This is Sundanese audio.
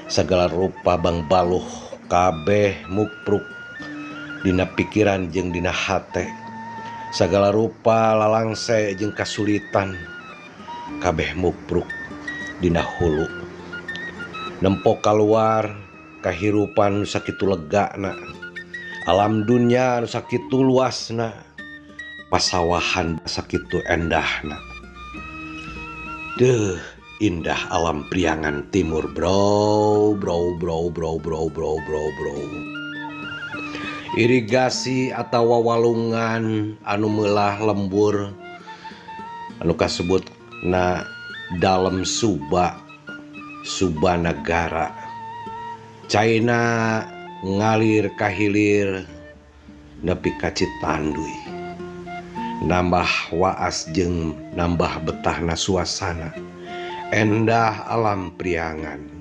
Sagala rupa bangbaluh kabeh mupruk dina pikiran jeung dina hate. Sagala rupa lalangse jeung kasulitan kabeh mupruk dina hulu. Nempo kaluar kahirupan nu sakitu legana, alam dunya nu sakitu luasna, pasawahan sakitu endahna. Deuh, indah alam Priangan Timur, bro, bro, bro, bro, bro, bro, bro, bro. Irigasi atawa walungan anu meulah lembur anu kasebut na Dalem Suba, Suba Nagara. Caina ngalir ka hilir nepi ka Citanduy. Nambah waas jeung nambah betahna suasana. Endah alam Priangan.